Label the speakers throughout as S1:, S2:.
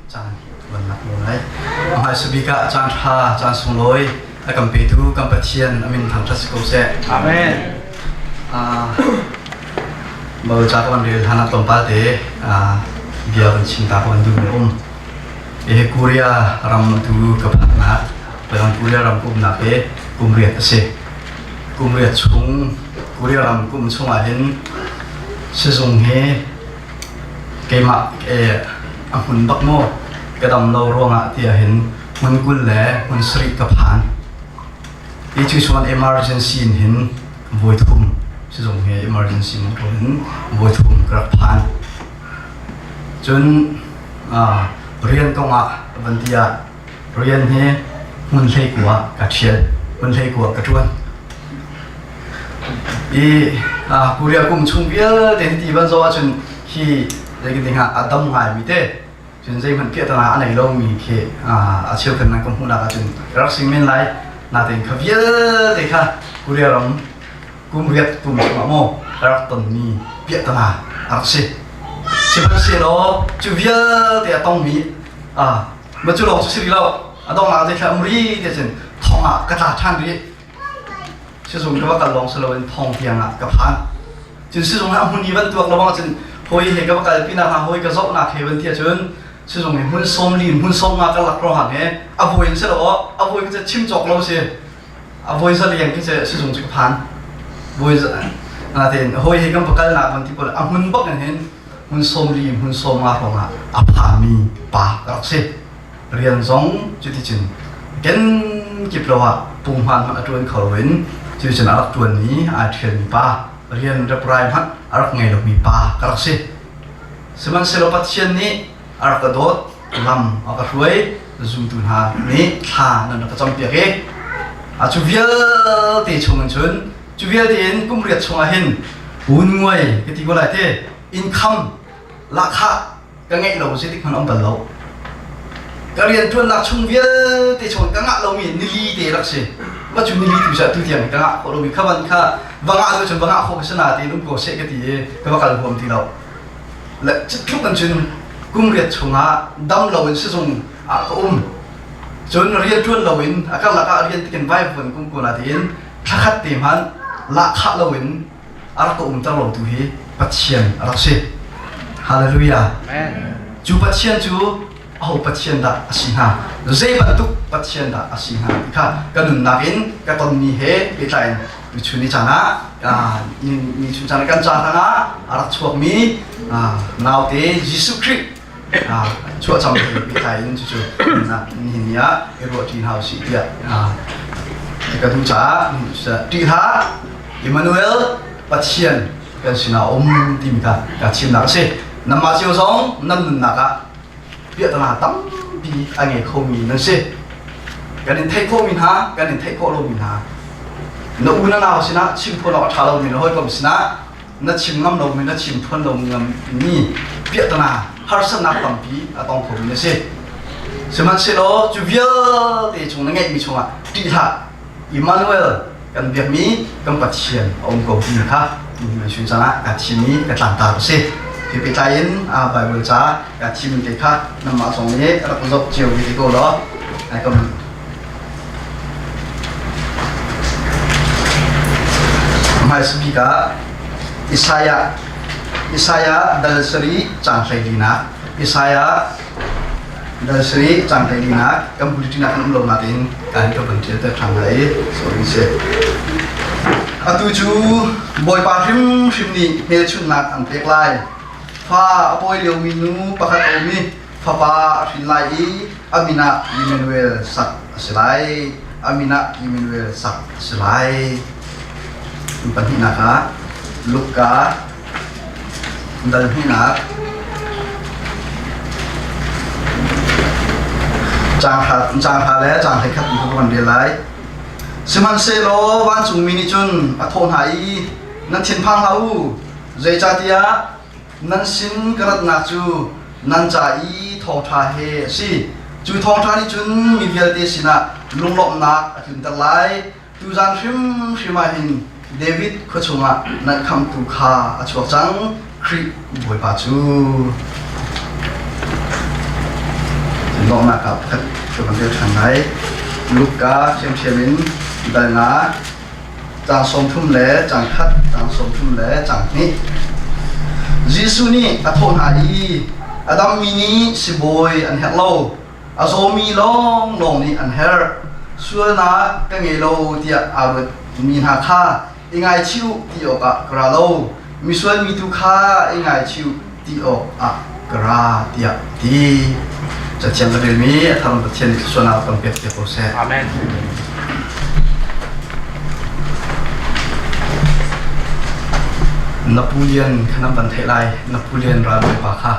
S1: Caan van lak lo lai. Hmaisa bik ah caan ṭha, caan sunglawi a kan petu kan Pathian a min thangṭhat si ko seh.
S2: Amen.
S1: Baibal ca ka van rel hlan ah tlawmpal te bia van chim ta ka van duhmi a um. Hihi Korea ram tu ka phannak, Thailand Korea ram ka umnak hi kum riat a si. Kum riat chung Korea ram ka um chungah hin sizung hi keimah a hmun bak maw ka dam lo ruangah tiah hin hmun 20 le hmun sarih ka phan. Hi cu chuan emergency in hin voi thum sizung hi emergency motor in voi thum ka rak phan. Cun rian kong ah van ti ah rian hi hmun hleikua ka ṭhial, hmun hleikua ka ṭuan. I Korea kum chung vialte hi ti van zoh ahcun hi zeitin hnga a dam ngaimi te cun zeihmanh piahtana a nei lomi khi a cheukhat nan ka hmuhnak ahcun ka rak sing men lai. Natein kha vialte kha Korea ram kum riat kum chungah maw ka rak tonmi piahtana a rak si. Sihmanhsehlaw cu vialte a tongmi ma cu lawng cu si rih lo a donghnak zeithla um ri ti cun thong ah ka tla ṭhan rih. Sizung ka va kal lawng si loin thong tiang ah ka phan. Cun sizung ah hmun i van tuak lo bang cun hawi he ka va kalpi nak hna hawi ka zohnak he van ti ahcun sizung hi hmun 40 hmun 50 ka lak ruangah he a voi in si lo a voi ka chim cawk lo si a voi za liang khi sizung cu ka phan. Voi natein hawi he kan va kalnak van ti pawl a hmun bak in hin hmun 40 hmun 50 hrawng ah a phanmi pa ka rak si. Rian zong cuticun kenkip lo ah punghman hmanh a ṭuan kho loin cuticun a rak ṭuanmi aa ṭhialmi pa rian reprai hmanh a rak ngei lomi pa ka rak si. Sihmanhsehlaw Pathian nih a rak ka dawt, lam a ka hruai, zumtu hna nih thla nan rak ka campiak i a cu vialte chungin cun cu vialte in kum riat chungah hin un nguai ka ti ko lai te income lahkhah ka ngeih lo zeitik hmanh a um bal lo. Ka rianṭuannak chung vialte chung ka ngah lomi nili te rak si. Mah cu nili tu cu atu tiang ka ngah khawh lomi kha van kha va ngah lo cun va ngah khawh ka si na tiin um ko seh ka ti i ka va kal huam ti lo. Le tluk in cun kum riat chungah dam loin sizung ah ka um. Cun rianṭuan loin a karlak ah rian tikin vaivuan kum ko na tiin thlakhat te hmanh lahkhah loin a rak ka umter lotu hi Pathian a rak si. Hallelujah.
S2: Amen.
S1: Cu Pathian cu aho Pathian dah a si hnga? Zei bantuk Pathian dah a si hnga ti kha ka nunnak in ka tonmi he pehtlai in tuchun ni caan ah ni chun caan kan caan ah a rak chuakmi naute Jesuh Khrih chuahcam he pehtlai in cucu nihin ni ah i ruahṭi hna usih tiah ka duh caah ṭih hlah Emmanuel Pathian kan sinah um timi kha ka chimnak a si. Nanmah cio zong nan nunnak ah piahtana tampi a ngei khomi nan si. Kan in theih khawhmi hna, kan in theih khawh lomi hna. Na u na nau sinah chim phuan awk a ṭha lomi na hawikom sinah na chim ngam lomi na chim phuan lo mi piahtana harsatnak tampi a tong khomi na si. Sihmanhsehlaw cu vialte chung na ngeihmi chungah ṭih hlah. Emmanuel kan biakmi kan Pathian a um ko ti kha nihin chun caan ah ka thimmi ka tlangtar a si. Hi pehtlai in Bible ca ka thimmi te kha nangmah zong nih rak zoh cio ve te ko law. Ai kam Hmaisa bik ah Isaiah Isaiah dal sarih caang 14nak Isaiah dal sarih caang 14nak kan bulletin ah kan um lo nain kan ka van ṭial ter ṭhan lai i sorry si. Atu cu Bawipa hrimhrim nih hmelchunhnak an pek lai. Fa a pawi liomi nu pakhat a um i fapa a hrin lai i a min ah Immanuel sak a si lai. A min ah Immanuel sak a si lai. Pahnihnak ah Luka dal hnihnak caang hra caang hra le caang 11 in ka van rel lai. Sihmanhsehlaw vancungmi nih cun a thawh hna i nan thinphang hlah u, zeicahtiah nan sin ka ratnak cu nan ca i thawngṭha he a si. Cu thawngṭha nih cun mi vialte sinah lunglawmhnak a tlunter lai. Tuzan hrimhrim ah hin David khua chungah nan khamhtu kha a chuak cang, Khrih Bawipa cu. Donghnak ah pakhat ka van rel ṭhan lai. Luka ṭhiamṭhiam in dal nga caang 30 le caang khat, caang 30 le caang hnih. Jesuh nih a thawh hna i a dammi nih sibawi an herh lo, a zawmi lawnglawng nih an herh. Sualnak ka ngei lo tiah aa ruatmi hna kha i ngaichih u ti awkah ka ra lo, misual mi tu kha i ngaichih u ti awkah ka ra tiah a ti. Cathiang ka relmi a thar Pathian nih thluachuahnak kan pek piak ko seh.
S2: Amen.
S1: Napoleon kha nan van theih lai. Napoleon ralbawi pa kha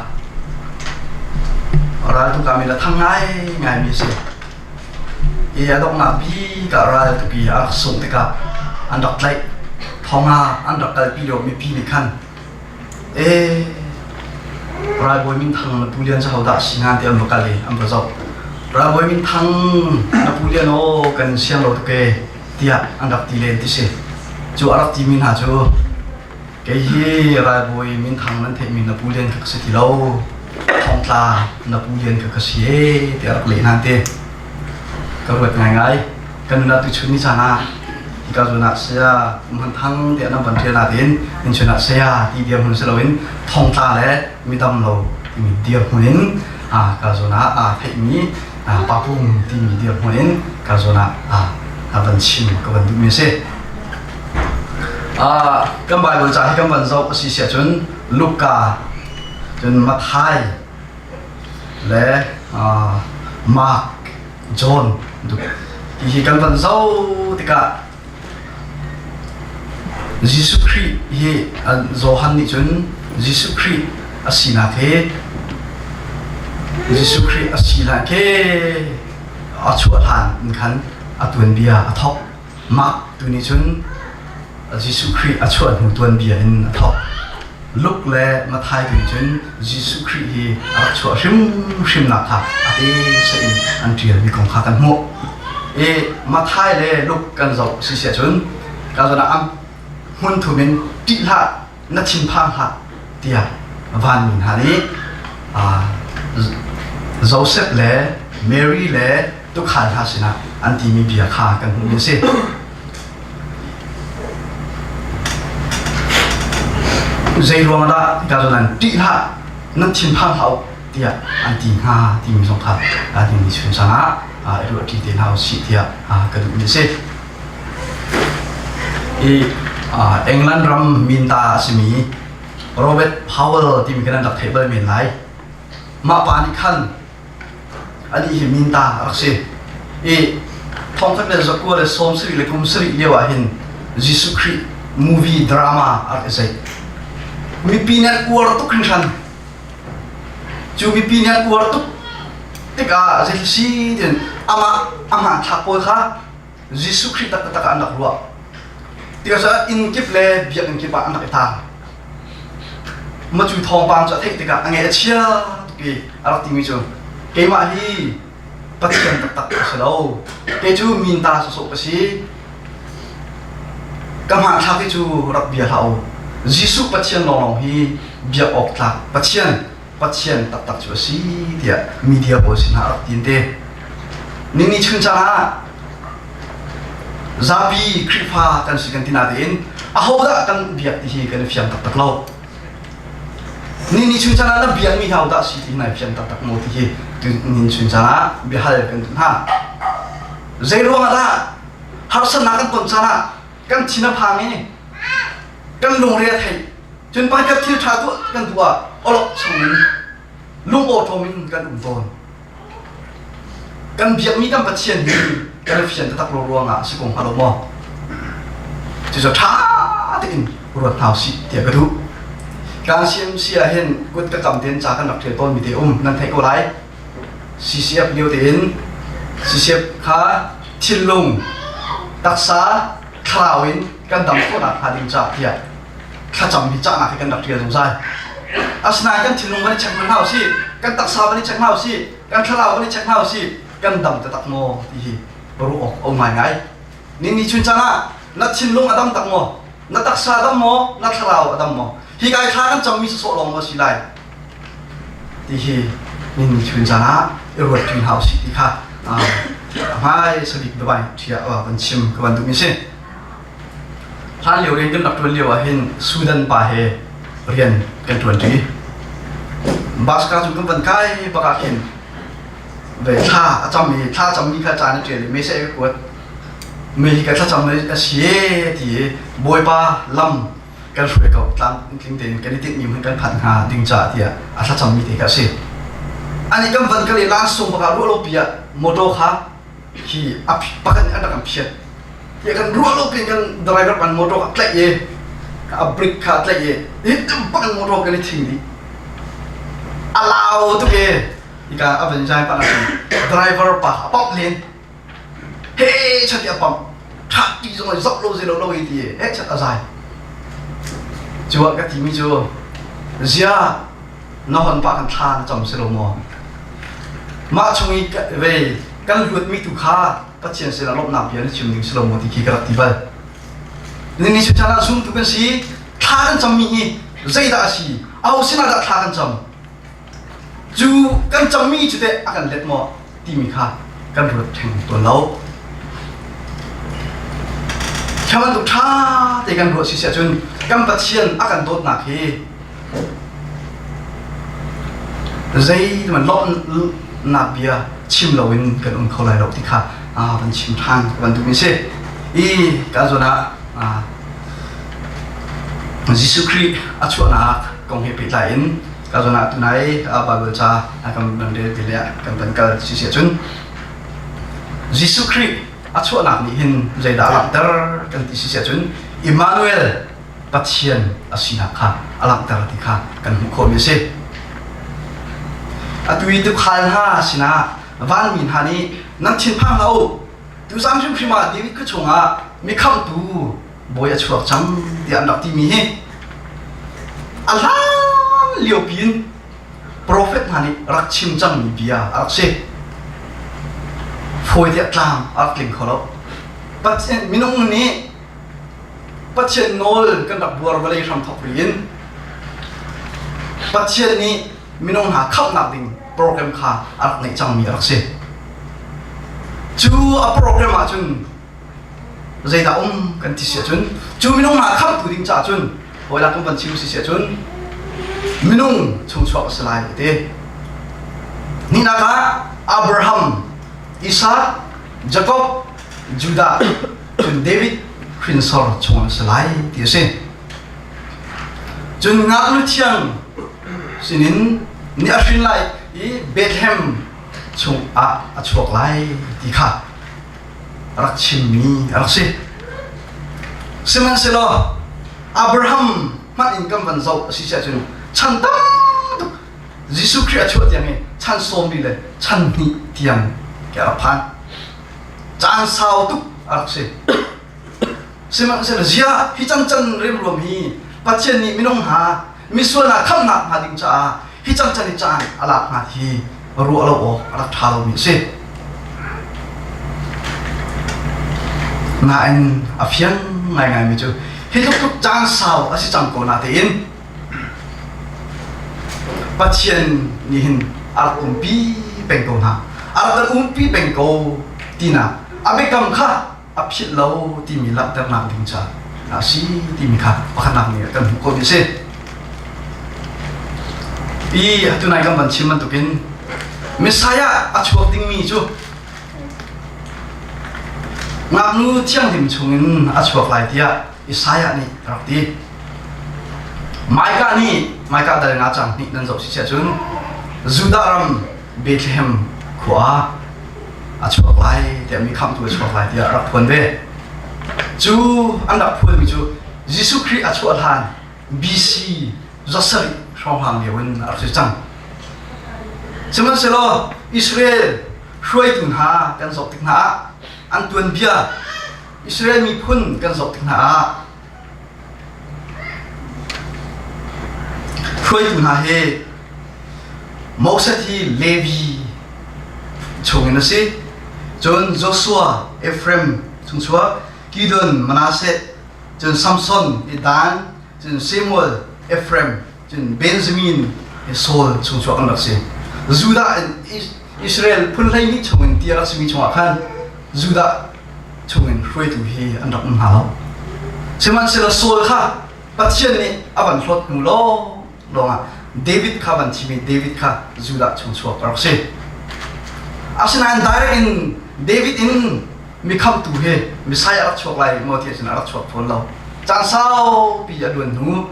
S1: ral tu kami la thang ngai ngai mi si. I a donghnak bik ah ral tupi a rak sungh tikah an rak tlaih. Thong ah an rak kalpi lio mipi nih khan ee ralbawi minthang Napoleon cu hodah a si hnga ti an va kal i an va zoh. Ralbawi minthang Napoleon aw kan siang lo tuk ee tiah an rak ti len ti si. Cu a rak timi hna cu Kei hi ralbawi minthang nan theihmi na pu Lian kha ka si ti lo. Thongtla na pu Lian kha ka si ee tiah rak leh hna te. Ka ruat ngaingai. Kan nun ah tuchun ni caan ah hika zawn ah saya Hman Thang tiah nan van ṭial natin inchun ah saya ti dirhmun si loin thongtla le midam lo timi dirhmun in ka zawn ah aa theihmi papung timi dirhmun in ka zawn ah van chim ka van duhmi a si. Kan Baibal ca hi kan van zoh a si siah cun Luka, cun Matthai le Mark, John hi kan van zoh tikah Jesuh Khrih hi Johan nih cun Jesuh Khrih a sinak hi Jesuh Khrih a sinak hi a chuah hlan in khan a tuanbia a thawk. Mah tu nih cun Jesuh Khrih a chuah hnu tuanbia in a thawk. Luke le Matthai tu nih cun Jesuh Khrih hi a rak chuah hrimhrimnak kha a te in an ṭialmi kong kha kan hmuh. I Matthai le Luke kan zoh si siah cun ka zawn ah an hmun thum in ṭih hlah na thinphang hlah tiah vanmi hna nih Joseph le Mary le tuukhal hna sinah an timi bia kha kan hmuhmi a si. Zei ruang dah ka nan ṭih hlah nan thinphang hlah u tiah an ti hnga timi zong kha timi chung sangah i ruah ṭi te hna usih tiah ka duhmi a si. I England ram minta a simi Robert Powell timi kan rak theih bal men lai. Mah pa nih khan anih hi minta a rak si. I thongkhat le zakua le 70 le kum sarih lio ah hin Jesuh Khrih movie drama a rak i zeih. Mipi nih an uar tuk hringhran. Cu mipi nih an uar tuk tikah zei si tin amah a hmanthlak pawl kha Jesuh Khrih taktak ah an rak ruah. Tikah inn kip le biakinn kip ah an rak i tang. Ma cu thawngpang cu a theih tikah a ngaih a chia tuk i a rak timi cu keimah hi Pathian taktak ka si lo. Kei cu minta sawsawh ka si. Ka hmanthlak hi cu rak bia hlah u. Jesuh Pathian lawnglawng hi biak awk tlak Pathian Pathian taktak cu a si tiah media pawl sinah a rak tin te. Nini chun caah zapi Khrihfa kan si kan ti natein ahodah kan biak ti hi kan i fiang taktak lo. Nini chun caan ah na biakmi hodah si ti hi nai fiang taktak maw ti hi nin chun caan ah biahal kan duh hna. Zei ruangah dah harsatnak kan ton caan ah kan thin a phang i kan lungre a thei cun pakhat thil ṭha tuah kan duh ah awlok chungin lungawṭawm in kan um tawn. Kan biakmi kan Pathian hi kan i fian taktak lo ruangah a si ko hnga lo maw? Cucu ṭha tein ruat hna usih tiah ka duh. Kan CMC ah hin kut ka kam tein ca kan rak ṭial tawnmi te um nan theih ko lai. CCF lio tein CCF kha thinlung, taksa, thlarau in kan dam khawhnak hnga ding caah tiah thlacam hi cahnak hi kan rak ṭial zungzal. Asinain kan thinlung van i check hna usih, kan taksa van i check hna usih, kan thlarau van i check hna usih, kan dam taktak maw ti hi ruah awk a um ngaingai. Nini chun caan ah na thinlung a dam tak maw? Na taksa a dam maw? Na thlarau a dam maw? Hi kai thla kan cammi sawsawh lawng maw si lai? Ti hi Nin chun caan ah i ruat ṭi hna usih ti kha hmai sabik dubai ṭhia kan chim ka van duhmi si. Hlan lio rian kan rak ṭuan lio ah hin Sudan pa he rian kan ṭuan ṭi. Bus ka cu kan van kai bak ah khin ve thla a cam i thla cammi kha caan a ṭial i message ka kuat. Mi hi ka thlacam a si e ti i Bawipa lam kan hruai ko tlamtling tein kan i tinhmi hmun kan phanh hnga ding caah tiah a thlacammi te kha a si. Ani kan van kal i lansung bak ah ruah lo pi ah motor kha hi a pakhat nih an rak kan phiat. Tiah kan ruah lo piin kan driver pan motor kha tlaih i a brake kha tlaih i hi bak in motor kan i thing dih. A lau tuk i hika a van zai pan ah driver pa a pamh len. He chat i a pamh. Ṭha ti zong in zoh lo zei lo lo i ti he chat a zai. Cu ah ka timi cu zia na hon pa kan thla na cam si lo maw? Mah chung i ve kan luatmi tu kha Pathian sinah lawmhnak bia na chim ding si lo maw ti khi ka rak ti bal. Ni cu chan ah zumtu kan si, thla kan cammi hi zeidah a si? Aho sinah dah thla kan cam? Cu kan cammi cu teh a kan let maw timi kha kan ruat theng tawn lo. Kha bantuk ṭha te kan ruah si ahcun kan Pathian a kan dawtnak hi zeihmanh lawmhnak bia chim loin kan um kho lai lo ti kha van chim ṭhan ka van duhmi a si. I ka zawn ah Jesuh Khrih a chuahnak kong he pehtlai in ka zawn ah tunai Bible ca kan van rel ti le kan van kal si si ahcun Jesuh Khrih a chuahnak nih hin zeidah a langhter kan ti si si ahcun Immanuel Pathian a sinak kha a langhter ti kha kan hmuh khawhmi a si. Atu i tuukhal hna sinah vanmi hna nih nan thinphang hlah u tuzan hrimhrim ah David khua chungah mi khamhtu bawi a chuak cang tiah an rak timi hi a hlan liopi in profet hna nih rak chim cangmi bia a rak si. Fawi tiah tlang a rak tling kho lo. Pathian minung nih Pathian nawl kan rak buar vawlei hramthawk ri in Pathian nih minung hna khamhnak ding program kha a rak ngeih cangmi a rak si. Cu a program ahcun zeidah um kan ti si ahcun cu minung hna khamhtu ding caah cun hawilak kan van chim si si ahcun minung chungchuak a si lai a ti. Ninak ah Abraham, Isaac, Jacob, Judah cun David hrinsor chung a si lai ti a si. Cun ngaknu thiang sinin ni a hrin lai i Bethlehem chung ah a chuak lai ti kha rak chimmi a rak si. Sihmanhsehlaw Abraham hmanh in kan van zoh a si ahcun chan tam tuk Jesuh Khrih a chuah tiang i chan sawmli le chan hnih tiang ke a rak phan. Caan sau tuk a rak si. Sihmanhsehlaw ziah hi cangcan remruam hi Pathian nih minung hna misual hna khamhnak hnga ding caah hi cangcan i caan a lak hnga hi ruah lo awk a rak ṭha lomi a si. Nain a fiang ngaingaimi cu hi tluk tluk caan sau a si cang ko natein Pathian nih hin a rak umpi peng ko hna. A rak kan umpi peng ko tinak a biakam kha a philh lo timi langhternak ding ca a si timi kha pakhatnak nih kan hmuh khawhmi a si. I tunai kan van chim bantukin Messiah a chuak dingmi cu ngaknu thianghlim chungin a chuak lai tiah Isaiah nih a rak ti. Micah nih Micah dal nga cang hnih nan zoh si cun Judah ram Bethlehem khua ah a chuak lai tiah mi khamhtu a chuak lai tiah a rak phuan ve. Cu an rak phuanmi cu Jesuh Khrih a chuah hlan BC zasarih hrawnghrang lio in a rak si cang. Sihmanhsehlaw Israel hruaitu hna kan zoh tik hna ah an tuanbia Israel miphun kan zoh tik hna ah Hruaitu hna hi Moses hi Levi chungin a si. Cun Joshua, Ephraim chungchuak, Gideon, Manasseh, cun Samson hi Dan, cun Samuel, Ephraim, cun Benjamin hi Saul chungchuak an rak si. Judah in Israel phun 12 chungin ti a rak simi chungah khan Judah chungin hruaitu hi an rak um hna lo. Sihmanhsehlaw Saul kha Pathian nih a van hlawt hnu lawng lawngah David kha van thim i David kha Judah chung chuak a rak si. Asinain direct in David in mi khamhtu hi Messiah a rak chuak lai maw ti ahcun a rak chuak fawn lo. Caan saupi a luan hnu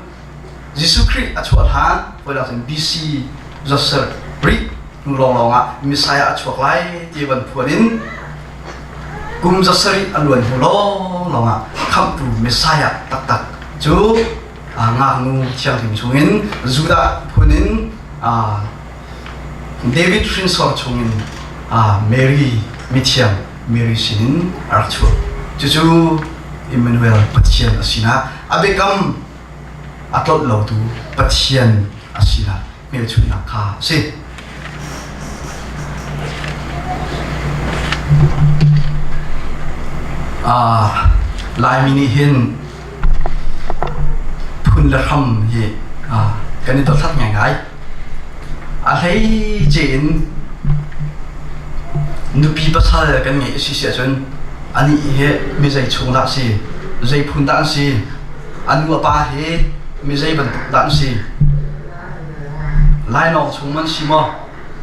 S1: Jesuh Khrih a chuah hlan voinak cun BC Joseph rih hnu lawnglawng ah Messiah a chuak lai ti van phuan in kum 7 a luan hnu lawnglawng ah khamhtu Messiah taktak cu ngaknu thianghlim chungin Judah phun in David hrinsor chungin Mary mithiang Mary sinin a rak chuak. Cucu Emmanuel Pathian a sinak a biakam a tlolh lotu Pathian a sinak hmelchunhnak kha a si. Laimi nih hin phun le hram hi kan i dothlat ngaingai. A hleice in nupi pasal kan ngeih a si si ahcun anih hi mi zei chung dah a si, zei phun dah an si, a nu a pa hi mi zei bantuk dah an si, Lainawng chung an si maw?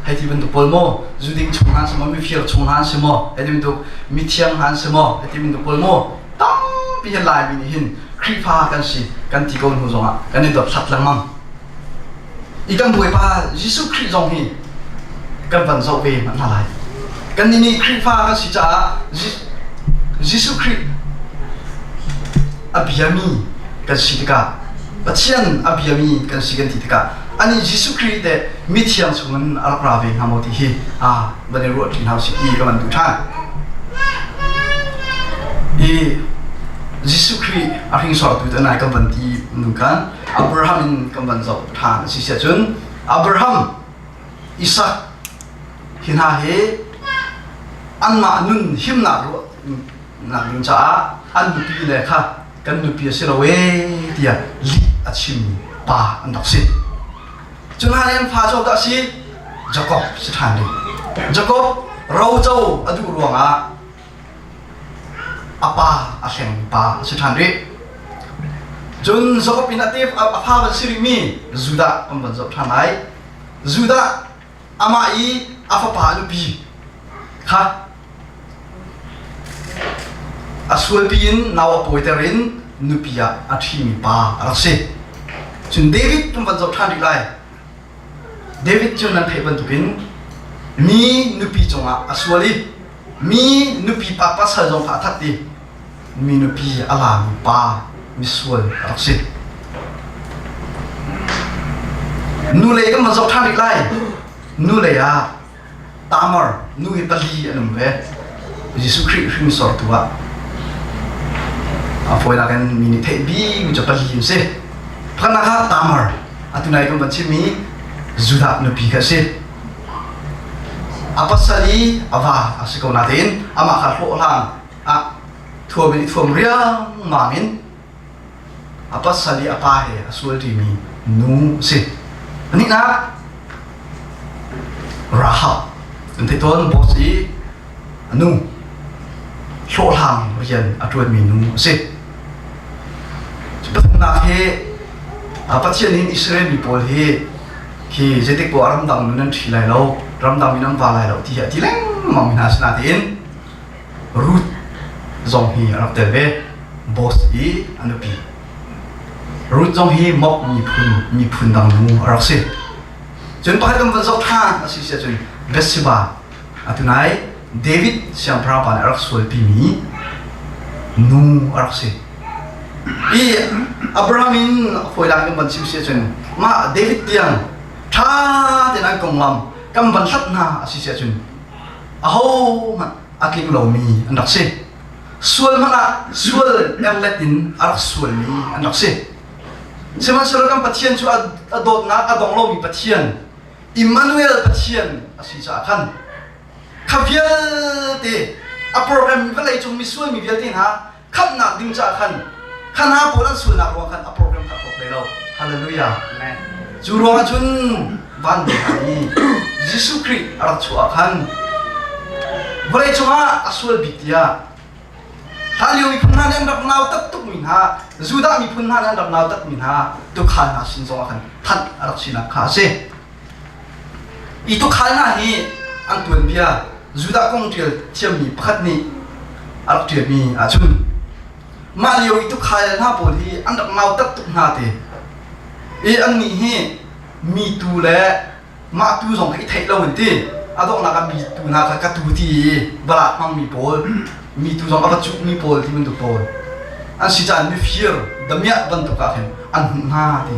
S1: Hei ti bantuk pawl maw? Zuding chung hna an si maw? Mifir chung hna an si maw? Hei ti bantuk mithiang hna an si maw? Hei ti bantuk pawl maw? Tampi hin Laimi nih hin Khrihfa kan si kan ti ko hnu zongah kan i dothlat lengmang. I kan Bawipa Jesuh Khrih zong hi kan van zoh ve hmanh hna lai. Kannih nih Khrihfa kan si caah Jesuh Khrih a biami kan si tikah Pathian a biami kan si kan ti tikah anih Jesuh Khrih teh mithiang chungin a rak ra ve hnga maw ti hi a van i ruah ṭi hna usih ti ka van duh ṭhan. I Jesuh Khrih a hringsortu te nai kan van ti nu kan Abraham in kan van zoh ṭhan a si siah cun Abraham Isak hi hna hi anmah nun himnak ruahnak ding caah an nupi le kha kan nupi a si lo ee tiah lih a chimmi pa an rak si. Cu hna nih an fa cu dah a si? Jakob si ṭhan ding. Jakob roco a duh ruangah a pa a hleng pa a si ṭhan rih. Cun Jakob in a te a fa van si rihmi Judah kan van zoh ṭhan lai. Judah amah i a fapa nupi kha a sualpi in nau a pawiter in nupi ah a ṭhimi pa a rak si. Cun David kan van zoh ṭhan rih lai. David cu nan theih bantukin mi nupi cungah a sual i mi nupi pa pasal zong kha a that i mi nupi a lami pa misual a rak si. Nu lei kan van zoh ṭhan rih lai. Nu lei ah Tamar nu hi pali an um ve. Jesuh Khrih hringsortu ah a fawinak in mi nih theih bik cu pali an si. Pakhatnak ah Tamar atu nai kan van chimmi Judah nupi kha a si. A pasal i a va a si ko natein amah kha hlawhhlang ah thuam in i thuam riangmang in a pasal i a pa he a sual ṭimi nu a si. Pahnihnak Rahab kan theih tawn boss i a nu hlawhhlang rian a ṭuanmi nu a si. Pathumnak hi Pathian in Israel mi pawl hi khi zeitik poah ramdang nun an ṭhi lai lo, ramdang mi nan va lai lo ti hi a ti lengmang mi hna si natein Ruth zong hi a rak tel ve. Boss i a nupi. Ruth zong hi Moab miphun miphun dang nu a rak si. Cun pakhat kan van zoh ṭhan a si si ahcun Bathsheba atu nai David siangpahrang pa nih a rak sualpimi nu a rak si. I Abraham in hawilang kan van chim si ahcun mah David tiang ṭha tein an konglam kan van hlat hna a si si ahcun ahohmanh a tling lomi an rak si. Sual hmanh ah sual erlet in a rak sualmi an rak si. Sihmanhsehlaw kan Pathian cu a dawtnak a dong lomi Pathian, Immanuel Pathian a si caah khan kha vialte a program vawlei cung misual mi vialte hna khamhnak ding caah khan kha hna pawl an sualnak ruang khan a program kha a thawk hlei lo. Hallelujah. Amen. Cu ruangah cun van hna nih. Jesuh Khrih a rak chuah ah khan vawlei cungah a sual bik tiah hlanlio miphun hna nih an rak nautat tukmi hna Judah miphun hna nih an rak nautatmi hna tuukhal hna sin zongah khan thanh a rak sinak kha a si. I tuukhal hna hi an tuanbia Judah kong ṭial thiammi pakhat nih a rak ṭialmi ahcun mah lio i tuukhal hna pawl hi an rak nautat tuk hna te i annih hi mi tu le mah tu zong kha i theih lo in ti a donghnak ah mi tu hna kha ka tu ti i balak hmangmi pawl mi tu zong a va cuhmi pawl ti bantuk pawl an si caan mifir damiah bantuk ah khin an hmuh hna ti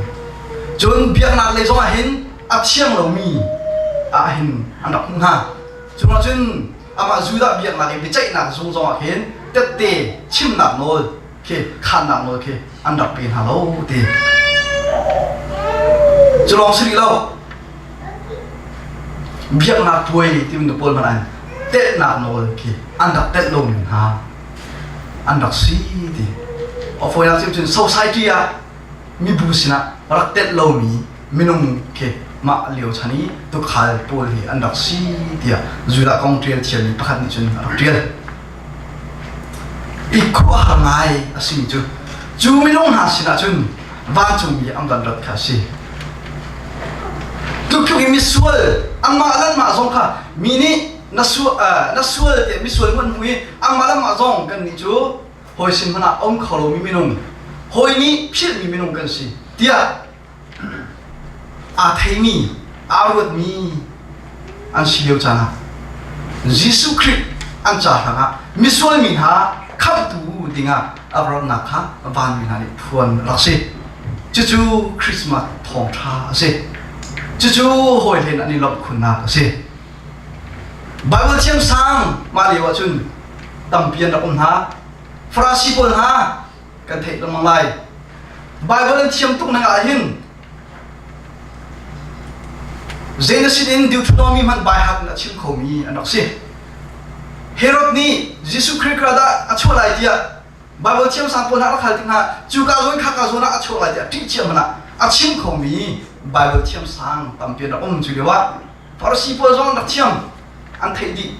S1: cun biaknak lei zong ah hin a thiang lomi ah hin an rak hmuh hna cungah cun amah Judah biaknak i biaceihnak zung zong ah khin tette chimnak nawl khi khannak nawl khi an rak pe hna lo ti. Cu lawng si rih lo. Biaknak puai ti bantuk pawl hmanh an telhnak nawl khi an rak telh lomi hna an rak si ti. A fawinak cim cun society ah mibu sinah rak telh lomi minung khi mah lio chan i tukhal pawl hi an rak si tiah Judah kong ṭial thiammi pakhat nih cun a rak ṭial. I khuaruahhar ngai a simi cu cu minung hna sinah cun vancungmi an van rat kha a si. Tukluk i misual anmah le anmah zong kha mi nih na sual, na sual tiah misual an hmu i anmah le anmah zong kannih cu hawi sin hmanh ah a um kho lomi minung, hawi nih philhmi minung kan si tiah aa theimi, aa ruatmi an si lio caan ah Jesuh Khrih an ca hrangah misual mi hna khamhtu dingah a ratnak kha vanmi hna nih phuan a rak si. Cucu Christmas thawngṭha a si. Cucu hawihlen an i lawmh khunnak a si. Baibal thiamsang mah lio ahcun tampi an rak um hna. Farasi pawl hna kan theih lengmang lai. Baibal an thiam tuk nak ah hin Genesis in Deuteronomy hmanh by heart in a chim khomi an rak si. Herod nih Jesuh Khrih kha dah a chuah lai tiah Baibal thiamsang pawl hna rak hal tik hna cuka zawn khaka zawn ah a chuah lai tiah ṭih cia hmanh ah a chim khomi Baibal thiamsang tampi an rak um cu lio ah Farasi pawl zong an rak thiam an theih dih.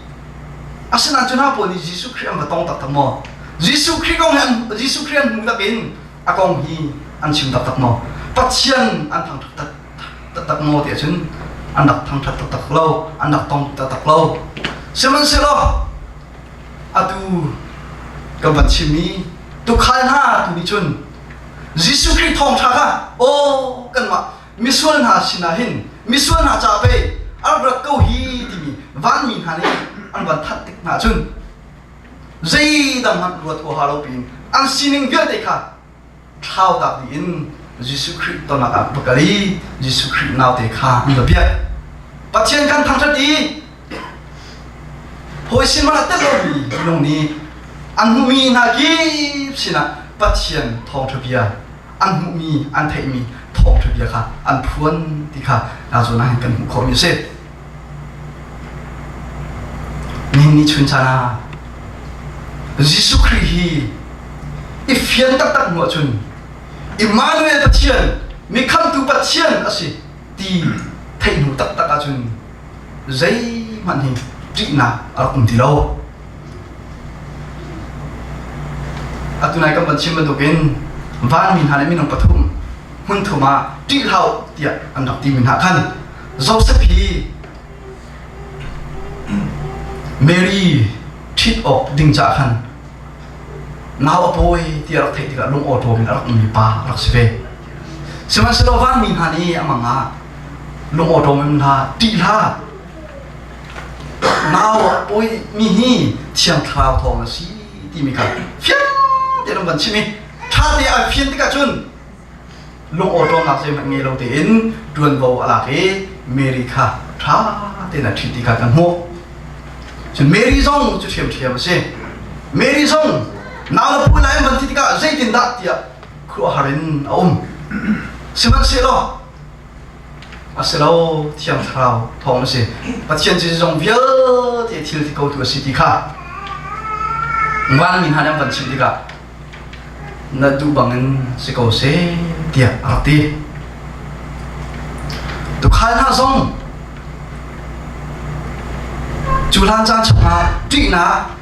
S1: Asinain cu hna pawl nih Jesuh Khrih an va tong taktak maw? Jesuh Khrih kong hi an Jesuh Khrih an hmu takin a kong hi an chim taktak maw? Pathian an thangṭhat taktak maw ti ahcun an rak thangṭhat taktak lo, an rak tong taktak lo. Sihmanhsehlaw atu kan van chimmi tukhal hna tu nih cun Jesuh Khrih thawngṭha kha aw kanmah misual hna sinah hin misual hna ca pei a rak rat ko hi timi vanmi hna nih an van thanh tik hna cun zeidang hmanh ruat huaha lo piin an sining vialte kha thlau tak dih in Jesuh Khrih tonnak ah va kal i Jesuh Khrih naute kha an va biak. Pathian kan thangṭhat i hawi sin hmanh ah tel lomi minung nih an hmuhmi hna kip sinah Pathian thawngṭha bia an hmuhmi an theihmi thawngṭha bia kha an phuan ti kha na zawn ah hin kan hmuh khawhmi a si. Nihin ni chun caan ah Jesuh Khrih hi i fian taktak hnu ahcun Immanuel Pathian mi khamtu Pathian a si ti theih hnu taktak ahcun zeihmanh hi ṭihnak a rak um ti lo. Atu nai kan van chim bantukin vanmi hna nih minung pathum hmun thum ah ṭih hlah tiah an rak timi hna khan Joseph hi Mary ṭhit awk ding caah khan nau a pawi ti a rak theih tikah lung awṭawm in a rak ummi pa a rak si ve. Sihmanhsehlaw vanmi hna nih a mang ah lung awṭawm in hna ṭih hlah nau a pawimi hi Thiang Thlarau thawng a si timi kha fiang tein an van chim i ṭha te a fian tikah cun lung awṭawmnak zeihmanh ngei lo tein ṭuanvo a lak i Mary kha ṭha tein a ṭhit ti kha kan hmuh. Cun Mary zong cu ṭhiamṭhiam a si. Mary zong nau na phu lai an van ti tikah zeitindah tiah khuaruahhar in a um. Sihmanhsehlaw a si lo Thiang Thlarau thawng a si. Pathian cu zong vialte thil ti kotu a si ti kha vanmi hna nih an van chimh tikah na duh bangin si ko seh tiah a rak ti. Tukhal hna zong Cu hlan caan chungah ṭihnak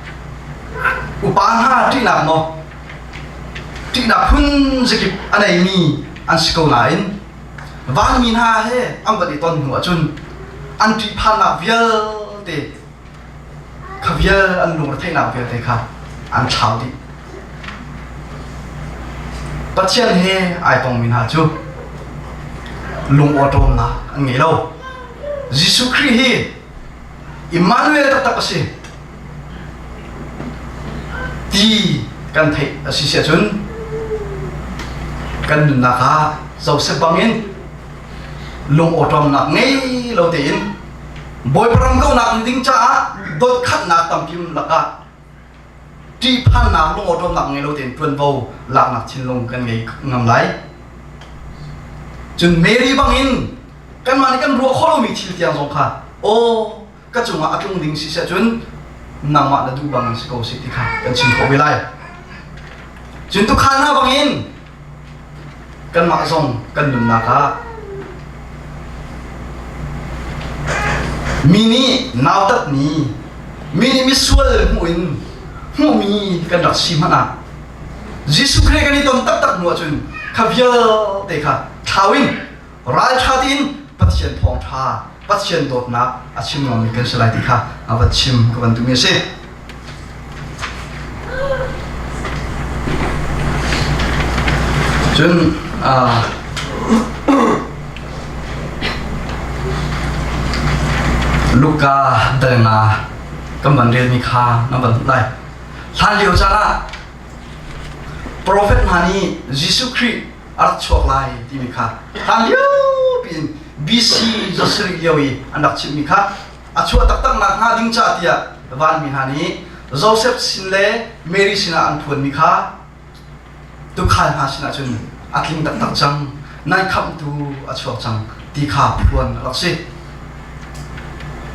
S1: upa hna ṭihnak maw ṭihnak phun zakip a neimi an si ko nain vanmi hna he an van i ton hnu ahcun an ṭihphannak vialte kha vial an lungretheihnak vialte kha an thlau dih. Pathian he ai tongmi hna cu lungawṭawmnak an ngei lo. Jesuh Khrih hi Immanuel taktak a si ti kan theih a si si ahcun kan nunnak ah Joseph bangin lungawṭawmnak ngei lo tein Bawipa ram kauhnak ding caah dawtkhatnak tampi lakah ṭihphannak lungawṭawmnak ngei lo tein ṭuanvo laknak thinlung kan ngei ngam lai. Cun Mary bangin kanmah nih kan ruah khawh lomi thil tiang zong kha aw ka cungah a tlung ding si seh cun nangmah na duh bangin si ko sih ti kha kan chim khawh ve lai. Cun tukhal hna bangin kanmah zong kan nunnak ah mi nih nautatmi mi nih misual hmuh in hmuhmi kan rak si hmanh ah Jesuh Khrih kan i ton taktak hnu ahcun kha vialte kha thlau in ralṭha tein Pathian thawngṭha Pathian dawtnak a chim ngammi kan si lai ti kha a va chim ka van duhmi a si. Cun Luka dal nga kan van relmi kha na van lai. Hlan lio caan ah profet hna nih Jesuh Khrih a rak chuak lai timi kha hlan lio piin BC zasarih lio i an rak chimmi kha a chuah taktak nak hnga ding ca tiah vanmi hna nih Joseph sin le Mary sinah an phuanmi kha tuukhal hna sinah cun a tling taktak cang nan khamhtu a chuak cang ti kha phuan a rak si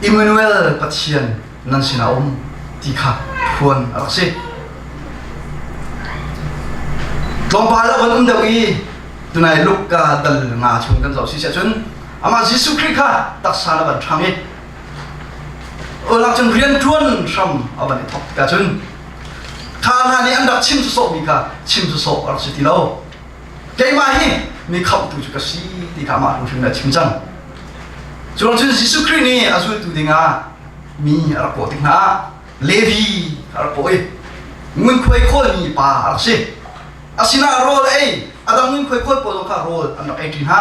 S1: Emmanuel Pathian nan sinah um ti kha phuan a rak si tlawmpal a van um deuh i tunai Luka dal nga chung kan zoh si siah cun amah Jesuh Khrih kha taksa na van ṭhang i ulak cun rianṭuan hram a van i thawk tikah cun kha hna nih an rak chim sawsawhmi kha chim sawsawh a rak si ti lo keimah hi mi khamhtu cu ka si ti kha amah hrimhrim nih a chim cang cu cun Jesuh Khrih nih a zultu dingah mi a rak kawh tik hna ah Levi a rak kawh i ngunkhuai khawlmi pa a rak si a sinah rawl a ei a dang ngunkhuai khawl pawl zong kha rawl an rak ei ṭi hna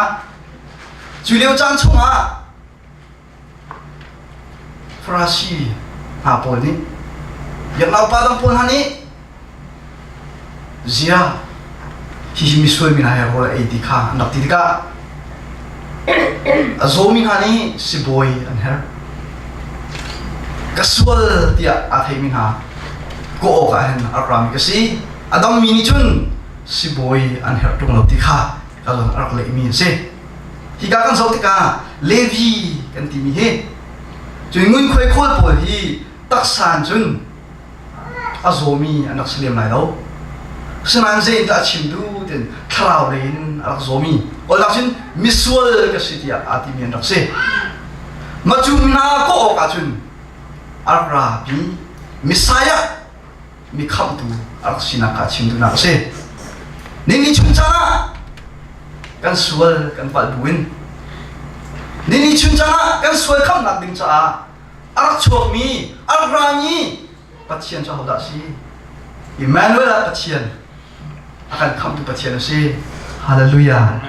S1: Cu lio caan chungah Farasi hna pawl nih biaknak upa dang pawl hna nih zia hihi misual mi hna he rawl a ei ti kha an rak ti tikah a zawmi hna nih sibawi an herh. Ka sual tiah aa theimi hna kawh awkah hin a rak rami ka si. A dammi nih cun sibawi an herh ṭung lo ti kha ka lung a rak lehmi a si. Hika kan zoh tikah Levi kan timi hi cun ngunkhuai khawl pawl hi taksa in cun a zawmi an rak si lem lai lo. Asinain zei in dah a chim duh tin thlarau lei in a rak zawmi olak cun misual ka si tiah aa timi an rak si. Macum hna kawh awkah cun a rak rapi Messiah mi khamhtu a rak sinak kha chim duhnak a si. Nini chung caan ah kan sual kan palh buin nini chung caan ah kan sual khamhnak ding caah a rak chuakmi a rak rami Pathian cu ahodah a si? Emmanuel ah Pathian a kan khamhtu Pathian a si. Hallelujah.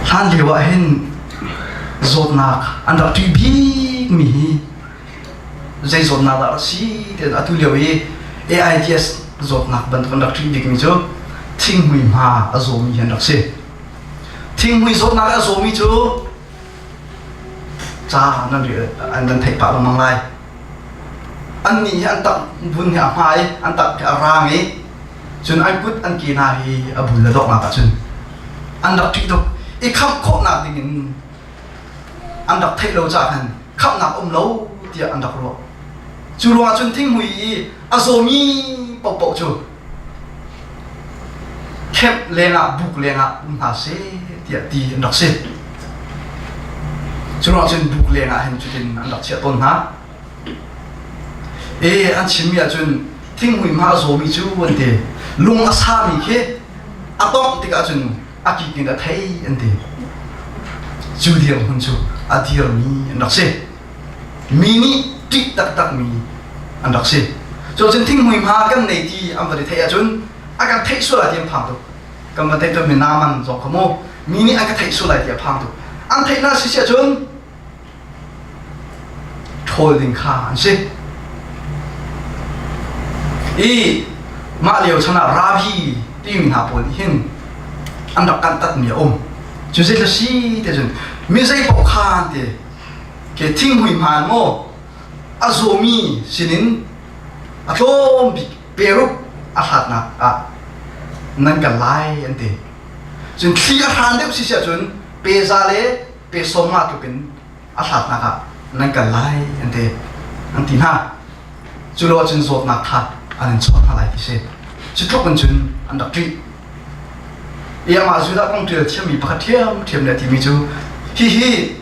S1: Hlan lio ah hin zawtnak an rak ṭih bikmi hi zei zawtnak dah a si ti atu lio i AIDS zawtnak bantuk an rak ṭih bikmi cu thinghmui hma a zawmi hi an rak si. Thinghmui zawtnak a zawmi cu ca nan nan theih pah lengmang lai. Annih hi an tak vun hi a hma i an tak hi a raang i cun an kut an ke hna hi a bul le dawknak ah cun an rak ṭih tuk i khamh khawhnak dingin an rak theih lo caah khan khamhnak um lo tiah an rak ruah. Cu ruangah cun thinghmui i a zawmi paohpaoh cu camp lengah buk lengah um hna seh tiah ti an rak si. Cu ruangah cun buk leng ah hin cutin an rak chiah tawn hna. E an chimmi ahcun thinghmui hma a zawmi cu an ti. Lung a sami khi a tongh tikah cun a kik in a thei an ti. Cu dirhmun cu a dirmi an rak si. Mi nih ṭih taktakmi an rak si. Cu cun thinghmui hma kan nei ti an va i theih ahcun a kan theih sual lai ti an phang tuk. Kan va theih cun mi Naaman zong kha mu mi nih an ka theih sual lai ti a phang tuk. An theihnak si si ahcun ṭhawl ding kha an si. I mah lio chan ah Rabi timi hna pawl nih hin an rak kan tatmi a um. Cu zei si te cun mi zei paoh kha an ti. Ke thinghmui hmaan maw a zawmi sinin a tlawm bik peruk a hlatnak ah nan kal lai an ti. Cun thli a hran deuh si si ahcun peza le pe sawm nga tluk in a hlatnak ah nan kal lai an ti an ti hna. Cu lo ahcun zawtnak kha an in chuah hna lai ti si. Cu tluk in cun an rak ṭih. I amah Judah kong ṭial thiammi pakhat ṭhiamṭhiam le a timi cu hihi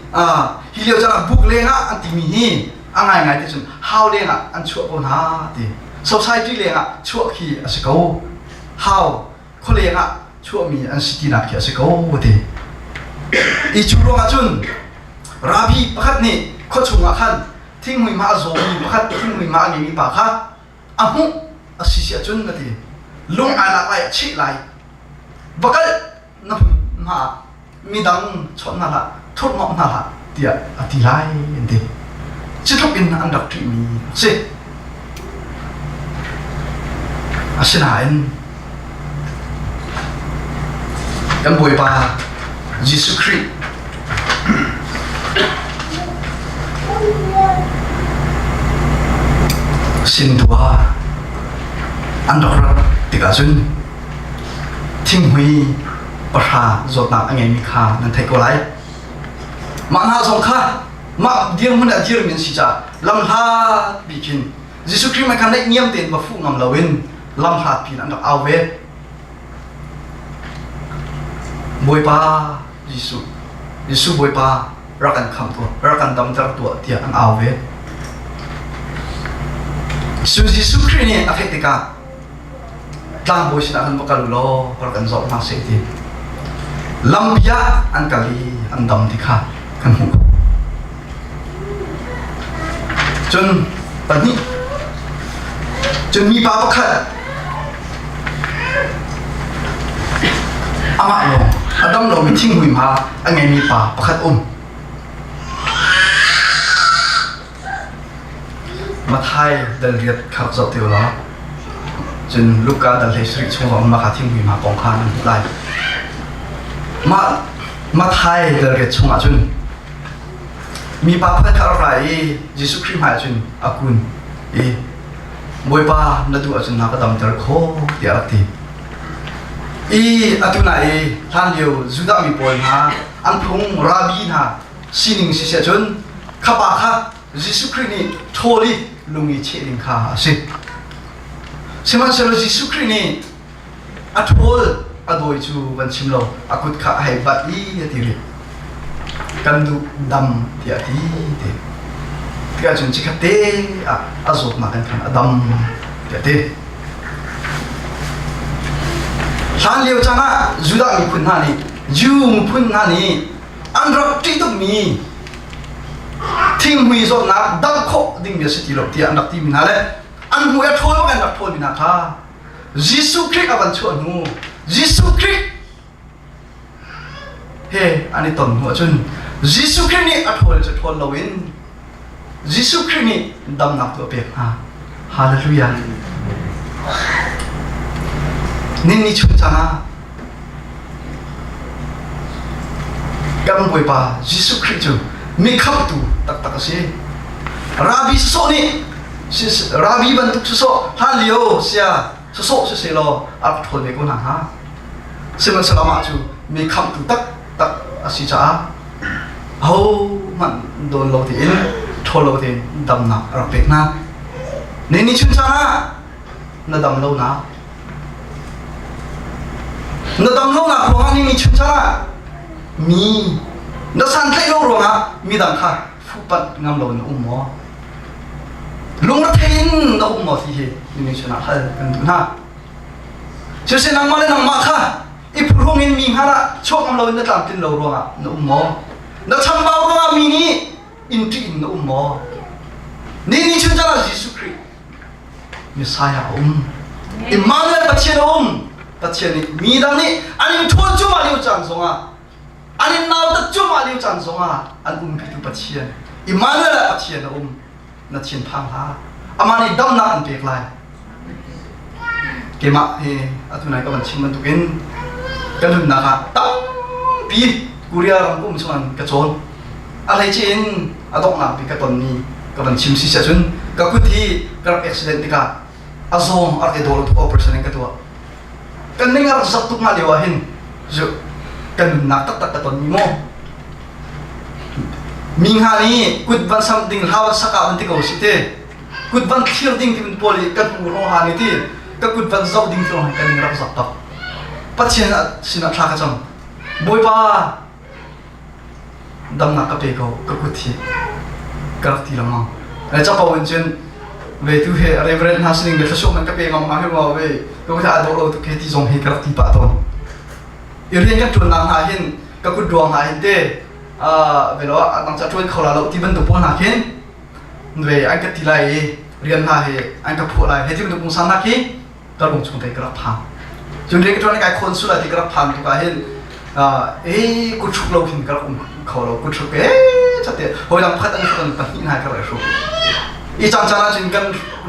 S1: hi lio caan ah buk lengah an timi hi a ngaingai ti cun hau lengah an chuah ko hna ti. Society lengah chuah khi a si ko. Hau khualeng ah chuahmi an si tinak khi a si ko ti. I cu ruangah cun rabi pakhat nih khua chungah khan thinghmui hma a zawmi pakhat thinghmui hma a ngeimi pa kha a hmuh a si si ahcun a ti lung ai lak lai a cheh lai va kal na hma ah midang chawnh hna hlah thurhnawmh hna hlah tiah a ti lai an ti. Cu tluk in an rak ṭihmi a si. Asinain kan Bawipa Jesuh Khrih sin tu ah an rak rat tikah cun thinghmui pahra zawtnak a ngeimi kha nan theih ko lai. Mah hna zong kha mah dirhmun ah dirmi an si caah lamhlat bi khin Jesuh Khrih kha naihniam tein va fuh ngam loin lamhlat piin an rak au ve. Bawipa Jesuh, Jesuh Bawipa rak kan khamh tuah, rak kan damter tuah tiah an au ve. Cu Jesuh Khrih nih a theih tikah tlangbawi sinah khan va kal u law rak kan zoh hna seh ti lampi ah an kal i an dam ti kha kan hmuh cun pahnih cun mipa pakhat amah lawng a dam lomi thinghmui hma a ngeimi pa pakhat um Matthai dal riat kha rak zoh te u law cun Luka dal 17 chung zong mah kha thinghmui hma kong kha nan hmuh lai. Mah Matthai dal riat chungah cun mipa pakhat kha a rak ra i Jesuh Khrih hmaiah cun a kun i Bawipa na duh ahcun na ka damter khawh tiah a rak ti. I atu na i hlanlio Judah mi pawl hna an phung rabbi hna sining si seh cun kha pa kha Jesuh Khrih nih ṭhawl i lung i cheh ding kha a si. Sihmanhsehlaw Jesuh Khrih nih a ṭhawl a dawi cu van chim lo a kut kha a hei bat i a ti rih. Kan duh dam tiah a ti ti. Tikah cun chikkhat te ah a zawtnak in khan a dam tiah a ti. Hlan lio caan ah Judah miphun hna nih Jew miphun hna nih an rak ṭih tukmi thinghmui zawtnak dam khawh dingmi a si ti lo tiah an rak timi hna le an hmui a ṭhawl bak an rak ṭhawlmi hna kha Jesuh Khrih a van chuah hnu Jesuh Khrih he an i ton hnu ahcun Jesuh Khrih nih a ṭhawl cu ṭhawl loin Jesuh Khrih nih damnak tu a pek hna. Hallelujah. Nin ni chung cang ah kan Bawipa Jesuh Khrih cu mi khamhtu taktak a si. Rabi sawsawh nih rabi bantuk sawsawh hlan lio sia sawsawh siseh law a rak ṭhawl ve ko hna hnga. Sihmanhsehlaw amah cu mi khamhtu taktak a si caah ahohmanh dawn lo tein ṭhawl lo tein damnak a rak pek hna. Ni ni chun caan ah na dam lonak na dam lonak ruangah ni ni chun caan ah mi na santlaih lo ruangah. ruangah midang kha fuhpanh ngam lo in na um maw? Lungrethei in na um maw ti hi nimin chun ah hal kan duh hna. Siseh nangmah le nangmah kha i phuhrung in mi hngal ah chuak ngam lo in na tlamtlin lo ruangah na um maw? Na chambau ruangah mi nih in ṭih in na um maw? Ni ni chun caan ah Jesuh Khrih Messiah a um. Immanuel Pathian a um. Pathian nih mi dang nih an in ṭhawn cuahmah lio caan zongah an in nautat cuahmah lio caan zongah an umpitu Pathian Immanuel ah Pathian a um. Na thinphang hlah. Amah nih damnak an pek lai. Keimah hi atu nai ka van chim bantukin ka nunnak ah tampi Korea ram um chungin ka cawn. A hleice in a donghnak bik ka tonmi ka van chim si cun ka kut hi ka rak accident tikah a zawng a rak i dawr tuk operation in ka tuah. Kan ning a rak zak tuk nga lio ah hin zu ka nunnak taktak ka tonmi maw mi hna nih kut van sam ding hla van sak ah van ti ko si te kut van thlir ding ti pawl i kan hmu ro han i ti ka kut van zoh ding ti kan ning rak zak tak Pathian sinah thla ka cam Bawipa damnak ka pe ko ka kut hi ka rak ti lengmang le capo in cun ve tu he reverend hna sining le thluachuah man ka pe ngam hnga he maw ve ka kut a dawh lo tuk he ti zong hi ka rak ti pah tawn i rian kan ṭuannak hna hin ka kut ruang hna hin te velo ah nang ca ṭuan kho la lo ti bantuk pawl hna khin ve an ka ti lai i rian hna hi an ka phuah lai he ti bantuk pungsan hna khi ka lung chung te ka rak phang cun rian ka ṭuan kai khawn sul ti ka rak phan tuk ah hin e kut hruk lo hin ka rak um kho lo kut hruk e chate hawi dang pakhat an hruk an pahnih hna ka rak hruk i caan caan ah cun kan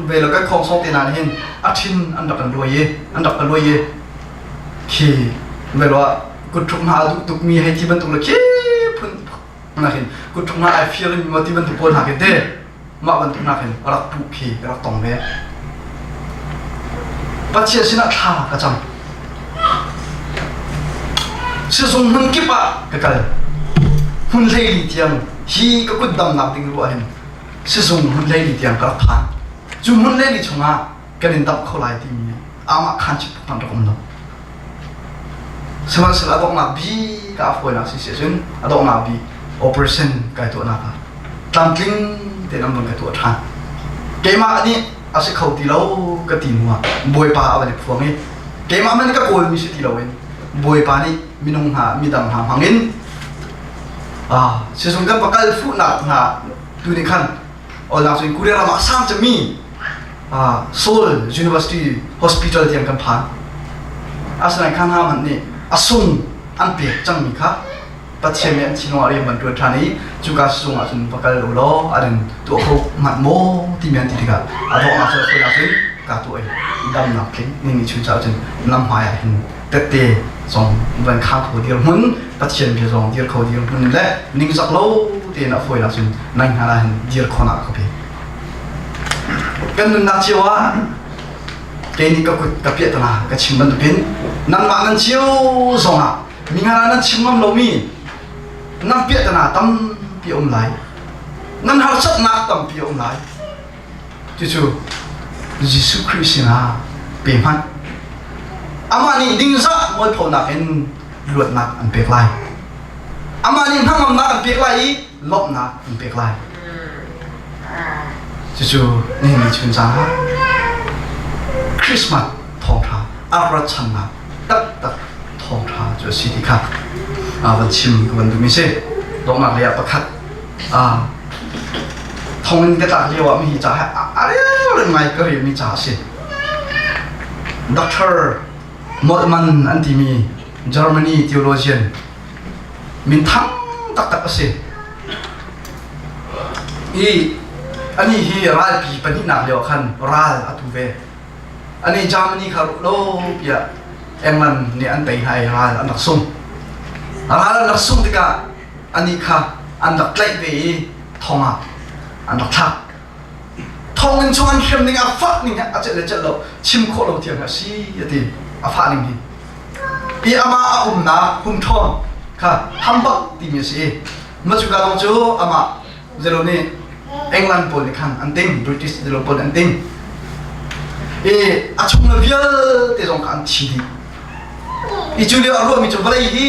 S1: ve lo kan khong song te na hin a thin an rak kan luai i an rak ka luai i khi ve lo ah kut hruk hna a duh tuk mi hei ti bantuk le khi phun nakin kut hruk hna ai fir mi maw ti bantuk pawl hna khi te mah bantuk hna khin rak puh khi ka rak tong ve. Pathian sinah thla ka cam. Sizung hmun kip ah ka kal. Hmun hleili tiang hi ka kut damnak ding ruah hin sizung hmun hleili tiang ka rak phan. Cu hmun hleili chungah kan in damh kho lai timi amah khan chip hmanh rak um lo. Sihmanhsehlaw a donghnak bik ah a fawinak si si ahcun a donghnak bik operation kai tuahnak ah tlamtling tein an von ka tuah ṭhan. Keimah nih a si kho ti lo ka ti hnu ah Bawipa a van i phuang i keimah man ka kawlmi si ti loin Bawipa nih minung hna midang hna hmangin ah sizung kan va kal fuhnak hna tu nih khan olnak cun Korea ram ah sang cemmi Seoul University Hospital tiang kan phan. Asinain kha hna hmanh nih a sung an pek cangmi kha Pathian nih an thinlung ah rian van ṭuan ṭhan i cuka sizung ah cun va kal u law an in tuah kho hmanh maw timi an ti tikah a donghnak cu a cun ka tuah i damnak tling ni chun caah cun nam hmai ah hin tette zong van khang kho dirhmun Pathian bia zong dir kho dirhmun le ningzak lo tein a fawinak cun nai hna ah hin dir khawhnak ka pe. Kan nunnak cio ah kei nih ka kut ka piahtana ka chim bantukin nangmah nan cio zongah mi ngara nan chim ngam lomi nan piahtana tampi a um lai nan harsatnak tampi a um lai cucu Jesuh Khrih sinah pe hmanh amah nih dingzah mualphonak in luatnak an pek lai amah nih hnangamnak an pek lai i lawmhnak an pek lai. Cucu nihin ni chun caah Christmas thawngṭha a rat channak taktak thawngṭha cu a si ti kha van chim ka van duhmi si. Donghnak lei ah pakhat thonginn ka tlak lio ah mihi ca he a rel ngai ka relmi ca a si. Dr. Moltmann an timi Germany theologian minthang taktak a si. I ani hi ralpi pahnihnak lio khan ral a tu ve. Ani Germany kha lo piah England nih an tei hna i ral an rak sung. Ral an rak sung tikah ani kha an rak tlaih ve i thong ah an rak thlak. Thonginn chung an hrem ning a fah ning a celh le celh lo chim khawh lo tiang a si a ti a fah ning hi. I amah a umnak humṭhawn kha Hamburg timi a si i macuka zong cu amah zelo nih England pawl nih khan an ting British zelo pawl nih an ting i a chung le vialte zong kha an thi dih i cu lio a ruahmi cu vawlei hi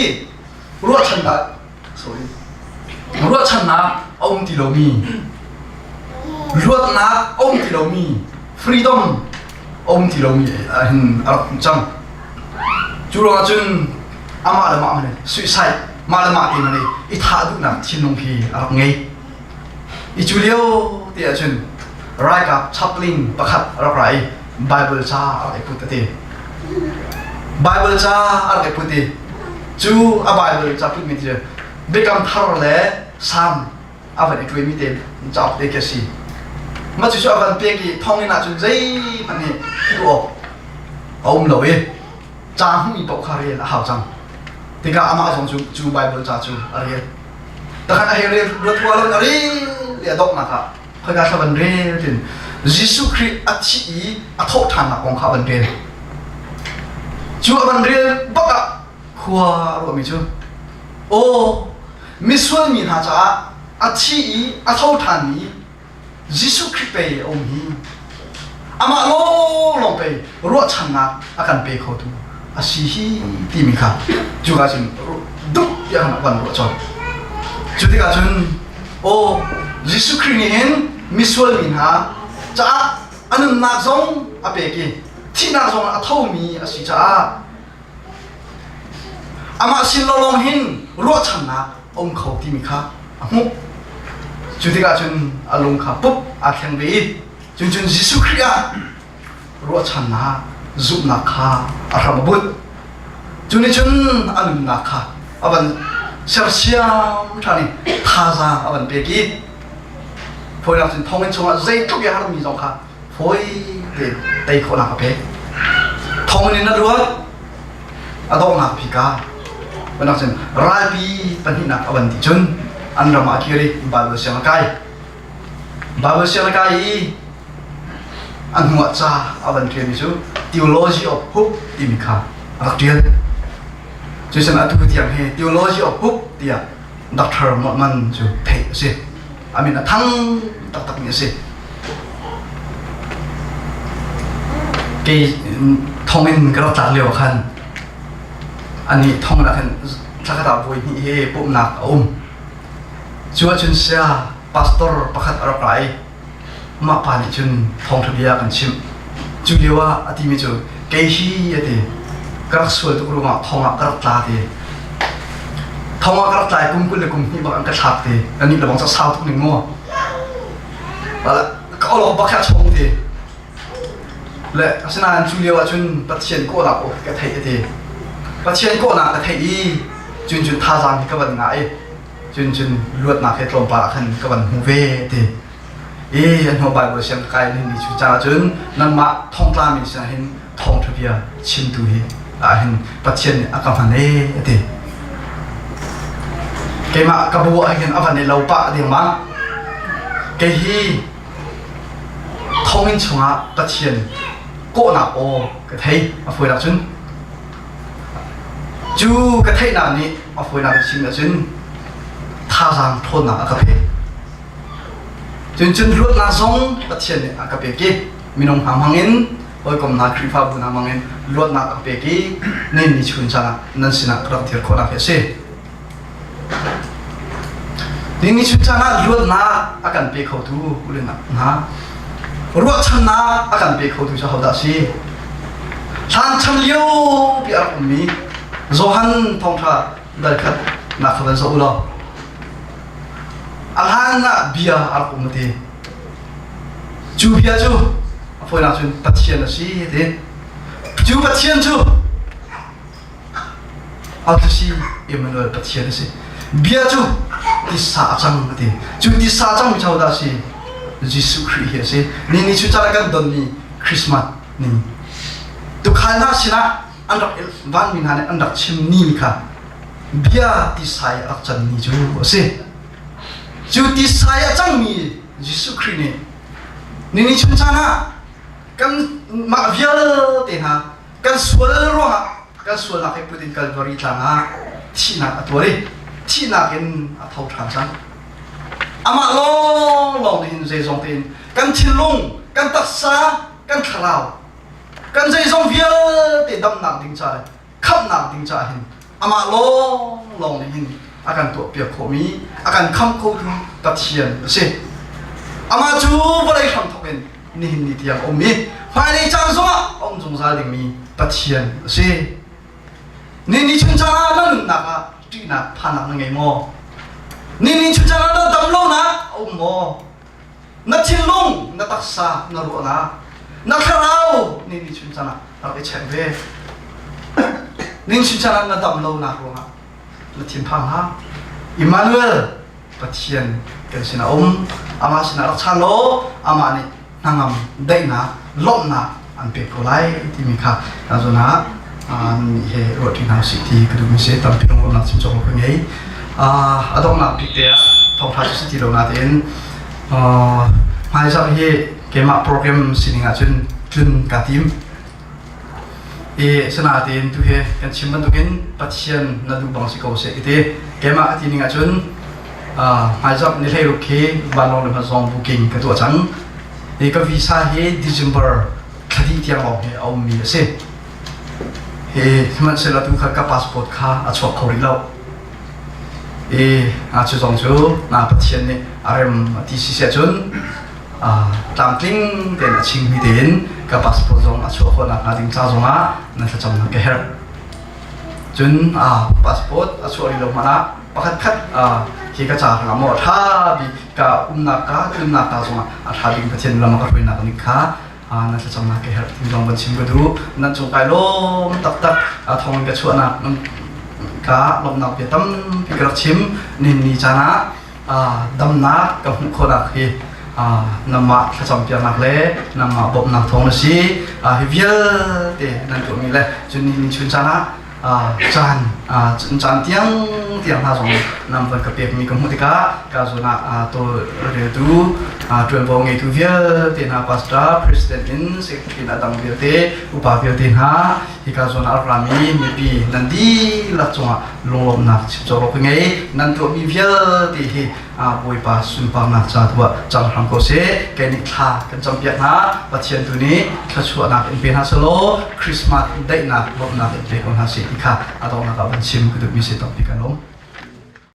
S1: ruahchannak sorry. Ruahchannak a um ti lomi, luatnak a um ti lomi, freedom a um ti lomi hin a rak um cang. Cu ruangah cun amah le mah man suicide mah le mah te man i thah duhnak thinlung khi a rak ngei. I cu lio te ahcun ralkap chaplain pakhat a rak ra i Bible ca a rak i put a ti. Bible ca a rak i put i cu a Bible ca putmi cu Biakam Thar le Salm a van i ṭuaimi te cauk te khi a si. Mah cucu a van pek i thonginn ahcun zeihmanh nih tuah awk a um lo i ca hmuhmi paoh kha rel a hau cang. Tikah amah zong cu cu Bible ca cu a rel. Takhan a hei rel ruat rua lo a rel i a donghnak ah khoika thla van rel tin Jesuh Khrih a thih i a thawh ṭhannak kong kha a van rel. Cu a van rel bak ah khua a ruahmi cu aw misual mi hna caah a thi i a tho ṭhanmi Jesuh Khrih pei a um hi amah lawnglawng pei ruahchannak a kan pe khotu a si hi timi kha cuka cun dup tiah kan van ruah colh. Cu tikah cun aw Jesuh Khrih nih hin misual mi hna caah a nunnak zong a pek i thihnak zong a thomi a si caah Amah sin lawng hin ruahchannak a um kho timi kha a hmuh. Cu tikah cun a lung kha pup aa thleng ve i cun cun Jesuh Khrih ah ruahchannak zumhnak kha a hram a bunh. Cu nih cun a nunnak kha a van sersiam ṭhan i thazaang a van pek i fawinak cun thonginn chungah zeitluk i harmi zong kha fawi tein tei khawhnak a pek. Thonginn in a luat, a donghnak bik ah bantuk cun ralpi pahnihnak a van ti cun an ram ah a kir i Bible siang a kai. Bible siang a kai i a hnuah ca a van ṭialmi cu Theology of Hope timi kha a rak ṭial. Cucaah atu tiang hi Theology of Hope tiah Dr. Mortman cu theih a si. A min a thang taktakmi a si. Kei thonginn ka rak tlak lio khan ani thong ah khan thlakhat ah voi hnih he pumhnak a um. Cu ahcun sia pastor pakhat a rak ra i mah pa nih cun thawngṭha bia a kan chimh. Cu lio ah a timi cu kei hi a ti ka rak sual tuk ruangah thong ah ka rak tla ti. Thong ah ka rak tla i kum 20 le kum hnih bak an ka thlak ti. Anih le bang cu sau tuk ning mu. Ka olok bak kha chong ti. Le asinain cu lio ah cun Pathian kawhnak aw ka theih a ti. Pathian kawhnak ka theih i cun cun thazaang hi ka van ngah i cun cun luatnak he tlawmpal ah khan ka van hmu ve ti i an hnu Bible siang ka kai ni ni cu caah cun nangmah thongtla mi sinah hin thawngṭha bia chimtu hi ah hin Pathian nih a ka hman e a ti keimah ka bu ah hin a van i lo pah dengmang kei hi thonginn chungah Pathian kawhnak aw ka thei a fawinak cun Cu ka theihnak nih a fawinak in chim ahcun thazaang ṭhawnnak a ka pek. Cun cun luatnak zong Pathian nih a ka pek i minung hna hmangin hawikom hna Khrihfabu hna hmangin luatnak a ka pek i nihin ni chun caan ah nan sinah ka rak dir khawhnak hi a si. Nihin ni chun caan ah luatnak a kan pe khotu ulenak hna ruahchannak a kan pe khotu cu hodah a si? Hlan chan lio pi a rak ummi Johan thawngṭha dal khat nak kha van zoh u law a hlan ah bia a rak um a ti. Cu bia cu a fawinak cun Pathian a si a ti. Cu Pathian cu Althasi Emmanuel Pathian a si. Bia cu tisa a cang a ti. Cu tisa a cangmi cu hodah a si? Jesuh Khrih hi a si. Ni ni cu caan kan donmi Christmas ni. Tukhal hna sinah an rak vanmi hna nih an rak chim ni kha bia tisa i a rak can ni cu a si. Cu tisa i a cangmi Jesuh Khrih nih ni ni chun caan ah kan mah vialte hna kan sual ruangah kan sualnak he put in Kalvari tlang ah thihnak a tuar i thihnak in a tho ṭhan cang. Amah lawnglawng nih hin zeizong tein kan thinlung, kan taksa, kan thlarau, kan zeizong vialte damnak ding ca le khamhnak ding caah hin amah lawnglawng nih hin A kan tuahpiak khawhmi, a kan khamh khotu Pathian a si. Amah cu vawlei hramthawk in nihin ni tiang a um i hmailei caan zongah a um zungzal dingmi Pathian a si. Ni ni chung caah na nunnak ah ṭihnak phannak na ngei maw? Ni ni chung caah na dam lonak a um maw? Na thinlung, na taksa, na ruahnak, na thlarau ni ni chung caan ah rak i check ve. Ni chung caan ah na dam lonak ruangah na thinphang hlah. Emmanuel Pathian kan sinah um, amah sinah rak chan law amah nih hnangam daihnak lawmhnak an pek ko lai timi kha ka zawn ah nih he ruahṭi hna usih ti ka duhmi si. Tampi lungrualnak chim cawk ka ngei. A donghnak bik te ah thawngṭha cu si ti lo natein hmaizarh hi keimah program sining ahcun tlun kaa tim i sinatein tu he kan chim bantukin Pathian na duh bang si ko seh ti keimah ka ti ning ahcun hmaizarh ni 16 khi vanlawng le hmazong booking ka tuah cang i ka visa hi December thla dih tiang lawng hi a ummi a si. Hi sihmanhsehlaw tu kha ka passport kha a chuak kho rih lo. I cu zong cu na Pathian nih a rem a ti si siah cun tlamtling tein a chingmi tein ka passport zong a chuah khawh nakhnga ding ca zongah na thlacamnak ka herh. Cun passport a chuah rih lo hmanh ah pakhat khat hi ka ca hrangah maw a ṭha bik ka umnak ka tlunnak ta zongah a ṭha bik Pathian lam a ka hruainak ning kha na thlacamnak ka herh ti zong van chim ka duh. Nan cung kai lawm taktak thong in ka chuahnak ka lawmhnak bia tampi ka rak chim. Nihin ni caan ah damnak ka hmuh khawhnak hi nangmah thlacam piaknak le nangmah bawmhnak thawng na si. Hi vialte nan tuahmi le cun nihin chun caan ah caan caan tiang tiang hna zong nan van ka pekmi ka hmuh tikah ka zawn ah tawlreltu ṭuanvo ngeitu vialte hna, pastor, president in secretary in a dang vialte, upa vialte hna, hika zawn ah rami mipi nan dihlak cungah lunglawmhnak chim cawk ka ngei. Nan tuahmi vialte hi Bawipa sunparnak ca tu ah cang hram ko seh. Kei nih thla kan campiak hna. Pathian tu nih thluachuahnak in pe hna selaw Christmas daihnak lawmhnak in pe ko hna seh ti kha a donghnak ah van chim ka duhmi si. Tampi kan lawm.